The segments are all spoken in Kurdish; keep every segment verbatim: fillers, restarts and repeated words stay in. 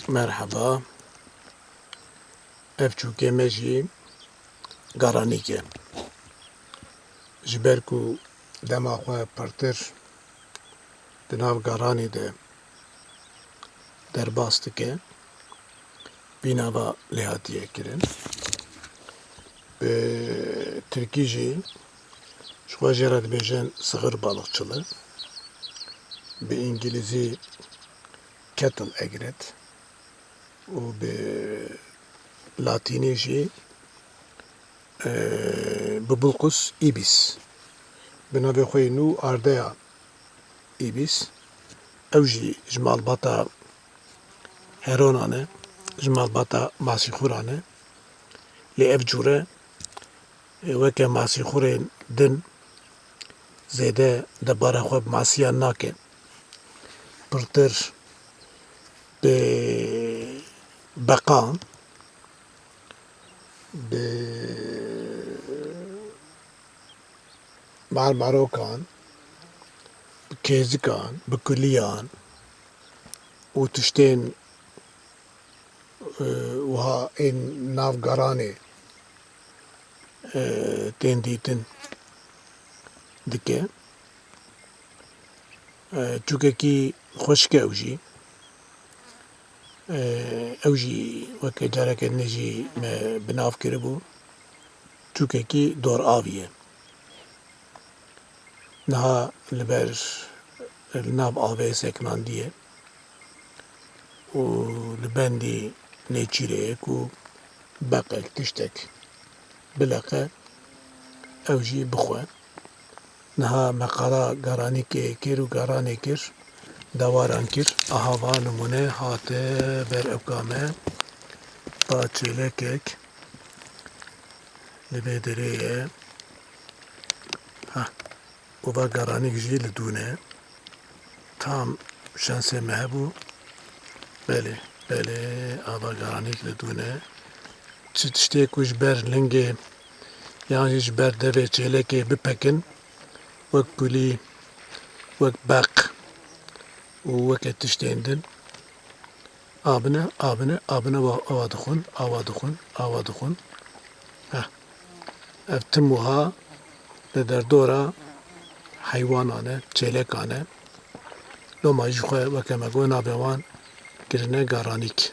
Merheba. Ev çûkê me jî garanîk e. Ji ber ku dema xwe pirtir di nav garanî de derbas dike, vî nava lê hatiye kirin. Bi tirkî jî ji xwe jê re dibêjin sığır balıkçılığı. Bi îngilîzî cattle egret û bi latînî jî, e, Bibulcus ibis. Bi navê xwe yê nû Ardea ibis. Ew jî ji malbata heronan e, ji malbata masîxûran e. Lê ev cûre, e, weke masîxûrên din zêde debara xwe bi masiyan nake. Pirtir bi beqan, bi marmarokan, bi kêzikan, bi kuliyan û tiştên, e, wiha ên nav garanê, e, tên dîtin dike. E, çûkekî xweşik e ew jî. E, ew jî weke careke din jî me bi nav kiribû. Çûkekî doravî ye. Niha li ber, li nav avê sekinandiye û li bendî nêçîrê ye ku beqek, tiştek bileqe, ew jî bixwe. Niha me qala garanîkê kir û garanê kir, dewaran kir. Aha va nimûne hate ber ewka me. Va çêlekek li vê derê ye. Ha, û va garanîk jî li dû ne. Tam şansê me hebû. Belê, belê, ava garanîk li dû ne. Çi tiştê ku ji ber lingê yan jî ji ber devê çêlekê bipekin, wek kulî, wek beq û weke tiştên din. Abine, abine, abine, wa-, awa dixwin, awa dixwin, awa dixwin. Heh. Ev tim wiha li derdora heywanan e, çêlekan e. Loma jî xwe weke me got navê wan kirine garanîk.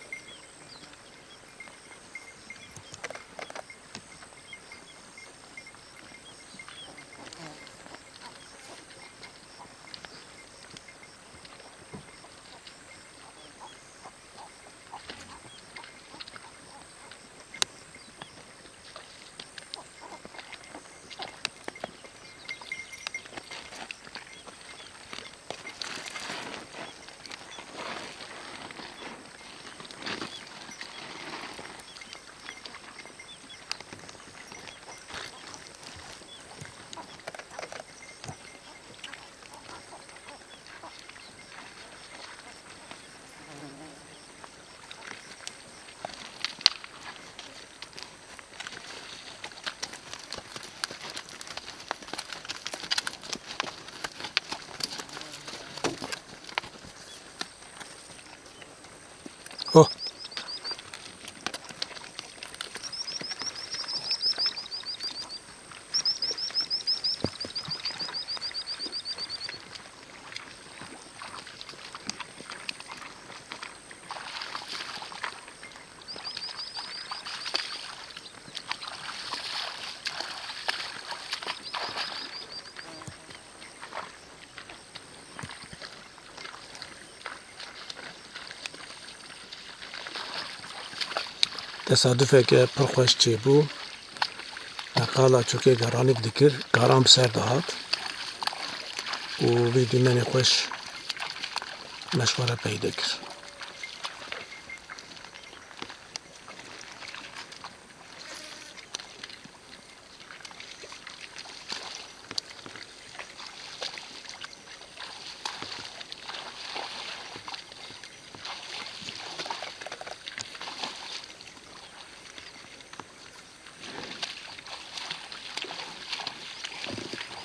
Oh. Tesadufeke pir xweş çêbû. Me qala çûkê garanîk dikir, garan bi ser dihat û vî dîmenê xweş me ji xwe re peyde kir.